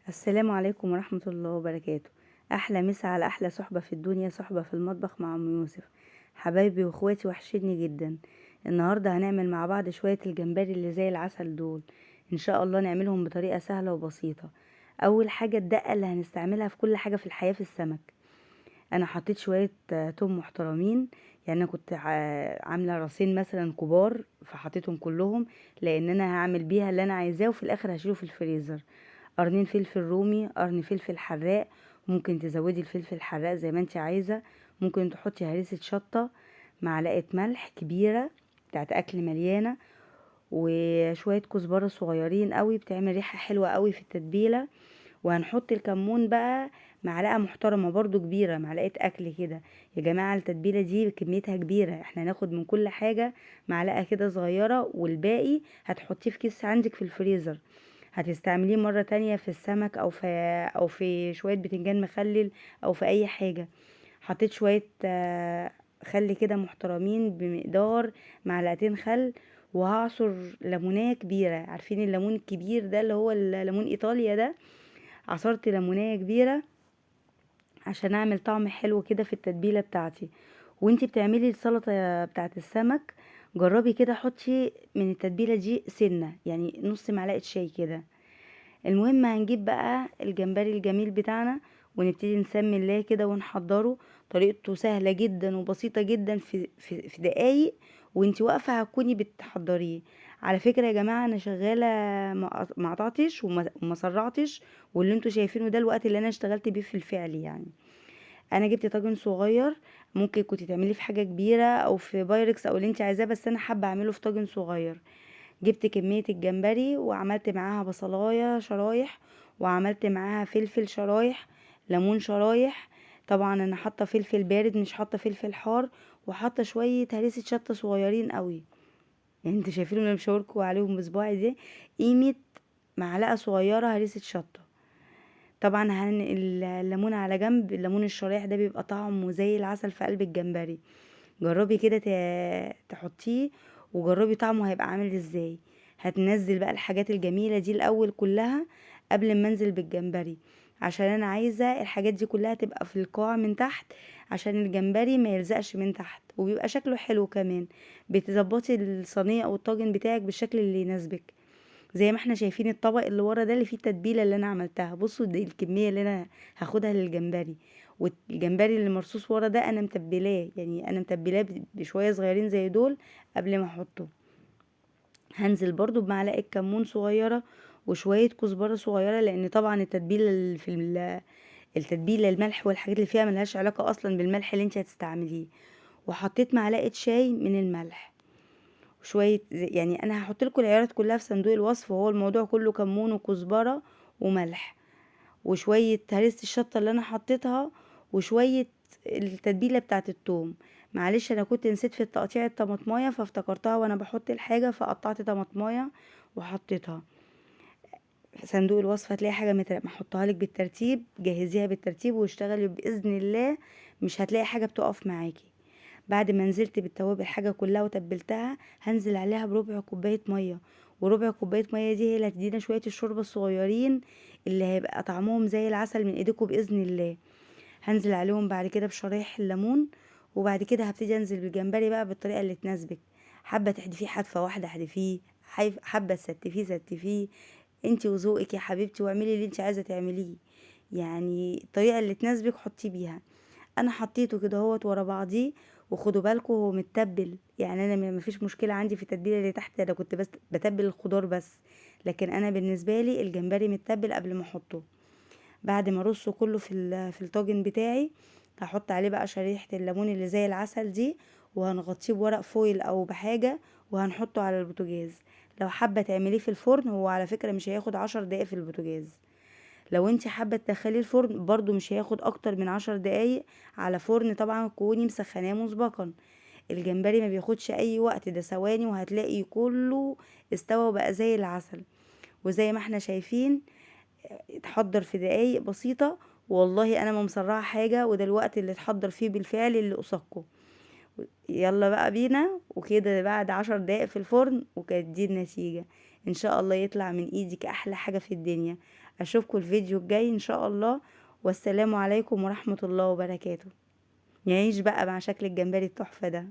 السلام عليكم ورحمة الله وبركاته. أحلى مسا على أحلى صحبة في الدنيا، صحبة في المطبخ مع أم يوسف. حبايبي واخواتي وحشتني جدا. النهاردة هنعمل مع بعض شوية الجمبري اللي زي العسل دول، إن شاء الله نعملهم بطريقة سهلة وبسيطة. أول حاجة الدقة اللي هنستعملها في كل حاجة في الحياة في السمك. أنا حطيت شوية توم محترمين، أنا كنت عاملة راسين مثلا كبار فحطيتهم كلهم، لأن أنا هعمل بيها اللي أنا عايزاه وفي الآخر هشيله في الفريزر. قرنين فلفل رومي، قرن فلفل حراق، ممكن تزودي الفلفل الحراق زي ما انت عايزة، ممكن تحطي هريسة شطة، معلقة ملح كبيرة بتاعت أكل مليانة، وشوية كزبرة صغيرين قوي بتعمل ريحة حلوة قوي في التتبيلة. وهنحط الكمون بقى معلقة محترمة برضو كبيرة، معلقة أكل كده. يا جماعة التتبيلة دي كميتها كبيرة، احنا هناخد من كل حاجة معلقة كده صغيرة، والباقي هتحطيه في كيس عندك في الفريزر، هتستعمليه مرة تانية في السمك أو في شوية بتنجان مخلل أو في أي حاجة. حطيت شوية خل كده محترمين بمقدار معلقتين خل، وهعصر ليمونية كبيرة. عارفين الليمون الكبير ده اللي هو الليمون إيطاليا ده، عصرت ليمونية كبيرة عشان أعمل طعم حلو كده في التتبيلة بتاعتي. وانتي بتعملي السلطة بتاعت السمك جربي كده حطي من التتبيلة دي سنة، يعني نص معلقة شاي كده. المهم هنجيب بقى الجمبري الجميل بتاعنا ونبتدي نسمي الله كده ونحضره. طريقته سهلة جدا وبسيطة جدا، في دقايق وانتي واقفة هتكوني بتحضريه. على فكرة يا جماعة انا شغالة ما قطعتش وما سرعتش، واللي انتوا شايفينه ده الوقت اللي انا اشتغلت بيه في الفعل. انا جبت طاجن صغير، ممكن كنت تعمليه في حاجة كبيرة او في بايركس او اللي انت عايزاه، بس انا حابة اعمله في طاجن صغير. جبت كمية الجمبري وعملت معاها بصلاية شرايح، وعملت معاها فلفل شرايح، ليمون شرايح، طبعا انا حاطة فلفل بارد مش حاطة فلفل حار، وحاطة شوية هريسة شطة صغيرين قوي، انتوا شايفين انا مشاوركم عليهم بصباعي دي، قيمة معلقة صغيرة هريسة شطة. طبعا هنقل الليمون على جنب، الليمون الشرايح ده بيبقى طعمه زي العسل في قلب الجمبري، جربي كده تحطيه وجربي طعمه هيبقى عامل ازاي. هتنزل بقى الحاجات الجميلة دي الاول كلها قبل ما انزل بالجمبري، عشان انا عايزة الحاجات دي كلها تبقى في القاع من تحت عشان الجمبري ما يلزقش من تحت وبيبقى شكله حلو كمان. بتظبطي الصينية او الطاجن بتاعك بالشكل اللي يناسبك، زي ما احنا شايفين الطبق اللي ورا ده اللي فيه التتبيلة اللي انا عملتها. بصوا دي الكمية اللي انا هاخدها للجمبري، والجمبري اللي مرصوص ورا ده انا متبلاه، يعني انا متبلاه بشوية صغيرين زي دول قبل ما احطه. هنزل برضو بمعلقة كمون صغيرة وشوية كزبرة صغيرة، لان طبعا التتبيلة اللي في التتبيلة الملح والحاجات اللي فيها ملهاش علاقة اصلا بالملح اللي انت هتستعمليه. وحطيت معلقة شاي من الملح وشوية يعني انا هحط لكم العيارات كلها في صندوق الوصف، وهو الموضوع كله كمون وكزبرة وملح وشوية هريسة الشطة اللي انا حطيتها وشوية التتبيلة بتاعت التوم. معلش انا كنت نسيت في التقطيع الطماطمايه فافتكرتها وانا بحط الحاجة، فقطعت طماطمايه وحطيتها في صندوق الوصف. هتلاقي حاجة محطها لك بالترتيب، جهزيها بالترتيب واشتغلي بإذن الله، مش هتلاقي حاجة بتقف معاكي. بعد ما نزلت بالتوابل حاجة كلها وتبلتها، هنزل عليها بربع كوباية مية، وربع كوباية مية دي هي اللي هتدينا شوية الشوربة الصغيرين اللي هيبقى طعمهم زي العسل من ايديكم بإذن الله. هنزل عليهم بعد كده بشرايح الليمون، وبعد كده هبتدي انزل بالجمبري بقى بالطريقة اللي تناسبك. حابة تحدفيه حدفة واحدة احدفيه، حابة تستفيه ستفيه، انتي وذوقك يا حبيبتي، واعملي اللي انتي عايزة تعمليه، الطريقة اللي تناسبك حطيه بيها. انا حطيته كده اهوت ورا بعضيه، وخدوا بالكم هو متبل، انا مفيش مشكلة عندي في التتبيلة اللي تحت، انا كنت بس بتبل الخضار بس، لكن انا بالنسبة لي الجمبري متبل قبل ما احطه. بعد ما ارصه كله في الطاجن بتاعي، هحط عليه بقى شريحة الليمون اللي زي العسل دي، وهنغطيه بورق فويل او بحاجة، وهنحطه على البوتاجاز. لو حابة تعمليه في الفرن، هو على فكرة مش هياخد 10 دقايق في البوتاجاز. لو انت حابة تدخليه الفرن برضو مش هياخد اكتر من 10 دقايق على فرن، طبعا تكوني مسخناه مسبقا. الجمبري ما بياخدش اي وقت، ده ثواني وهتلاقي كله استوى وبقى زي العسل. وزي ما احنا شايفين اتحضر في دقايق بسيطة، والله انا ما مسرعه حاجة، وده الوقت اللي اتحضر فيه بالفعل اللي قصادكم. يلا بقى بينا. وكده بعد 10 دقايق في الفرن، وكانت دي النتيجة. ان شاء الله يطلع من ايدك احلى حاجة في الدنيا. اشوفكم الفيديو الجاي ان شاء الله، والسلام عليكم ورحمة الله وبركاته. نعيش بقى مع شكل الجمبري التحفة ده.